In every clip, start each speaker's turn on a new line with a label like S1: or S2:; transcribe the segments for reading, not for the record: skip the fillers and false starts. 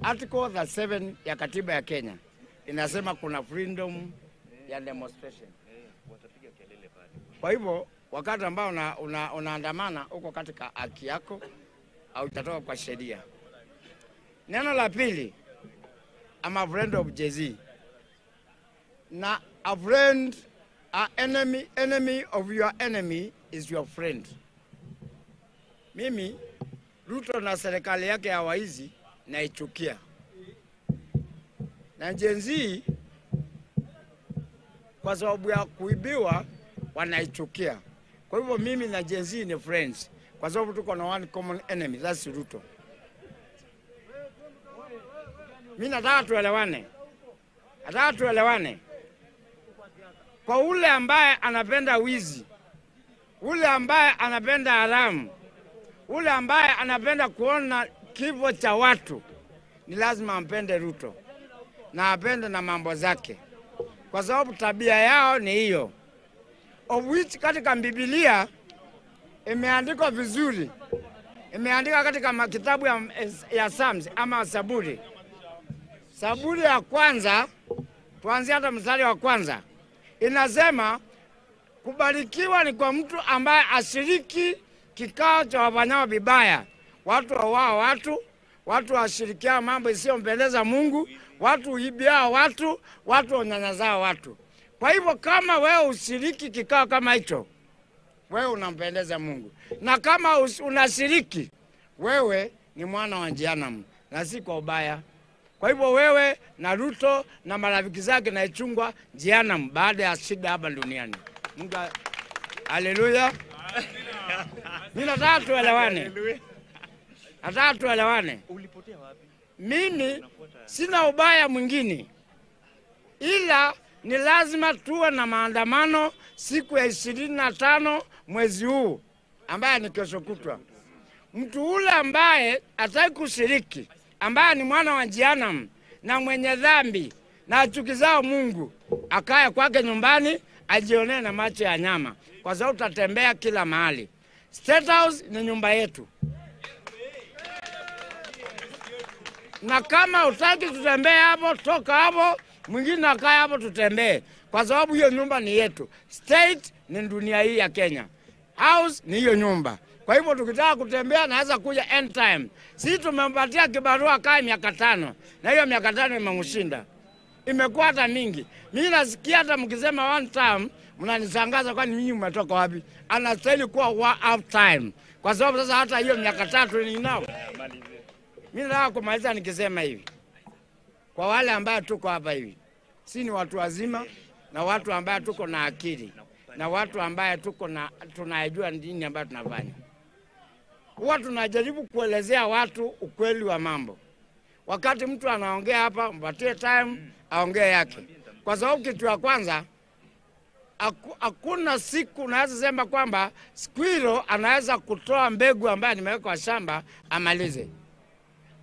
S1: Article 37 ya katiba ya Kenya inasema kuna freedom ya demonstration. Kwa hivyo wakati ambao unaandamana uko katika haki yako au utatoka kwa sheria. Neno la pili, I'm a friend of Jay-Z. Na a friend, a enemy, enemy of your enemy is your friend. Mimi Ruto na serikali yake ya waizi naichukia. Na Gen Z kwa sababu ya kuibiwa wanaichukia. Kwa hivyo mimi na Gen Z ni friends kwa sababu tuko na one common enemy, that's Ruto. Mimi nataka tuelewane. Nataka tuelewane. Kwa ule ambaye anapenda wizi, ule ambaye anapenda haramu, ule ambaye anapenda kuona kifo cha watu, ni lazima ampende Ruto na apende na mambo zake, kwa sababu tabia yao ni hiyo. Of which katika Biblia imeandikwa vizuri, imeandikwa katika kitabu ya Psalms ama Saburi. Saburi ya kwanza, tuanzie hata mstari wa kwanza, inasema kubarikiwa ni kwa mtu ambaye ashiriki kikao cha wafanyao vibaya, watu wao watu washirikiao mambo isiyompendeza Mungu, watu huibiao watu, watu wanyanyasao watu. Kwa hivyo kama wewe ushiriki kikao kama hicho, wewe unampendeza Mungu. Na kama unashiriki, wewe ni mwana wa jehanamu, na si kwa ubaya. Kwa hivyo wewe na Ruto na marafiki zake na ichungwa jehanamu baada ya shida hapa duniani. Mungu, haleluya. Mimi nataka tuelewane. Nataka tuelewane. Mimi sina ubaya mwingine, ila ni lazima tuwe na maandamano siku ya 25 mwezi huu ambaye ni kesho kutwa. Mtu ule ambaye hataki kushiriki, ambaye ni mwana wa jehanamu na mwenye dhambi na achukizao Mungu, akae kwake nyumbani ajionee na macho ya nyama, kwa sababu tutatembea kila mahali. State House ni nyumba yetu. Na kama hutaki tutembee hapo, toka hapo, mwingine akae hapo tutembee, kwa sababu hiyo nyumba ni yetu. State ni dunia hii ya Kenya. House ni hiyo nyumba. Kwa hivyo tukitaka kutembea naweza kuja end time. Sisi tumempatia kibarua kae miaka 5, na hiyo miaka 5 imemshinda. Imekuwa hata mingi. Mimi nasikia hata mkisema one time mnanishangaza, kwani nyinyi mmetoka wapi? Anastahili kuwa half time. Kwa sababu sasa hata hiyo miaka 3 ni nao. Mimi nataka kumaliza nikisema hivi. Kwa wale ambao tuko hapa hivi, si ni watu wazima na watu ambao tuko na akili na watu ambao tuko na tunajua nini ambayo tunafanya. Huwa tunajaribu kuelezea watu ukweli wa mambo. Wakati mtu anaongea hapa, mpatie time aongee yake. Kwa sababu kitu ya kwanza, hakuna siku naweza sema kwamba squirrel anaweza kutoa mbegu ambayo nimeweka kwa shamba amalize.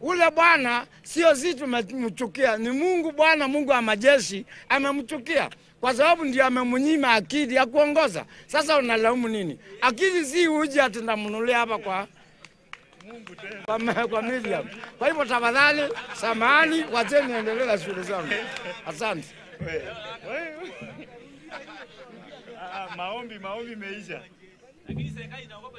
S1: Ule bwana sio sisi tumemchukia, ni Mungu Bwana, Mungu wa majeshi amemchukia, kwa sababu ndiye amemnyima akili ya kuongoza. Sasa unalaumu nini? Akili si uje atinamnunulia hapa kwa kwa Miriam. Kwa hivyo tafadhali, samahani, wacheni niendelee na shughuli zangu. Asante.
S2: Maombi imeisha.
S3: Lakini serikali inaogopa.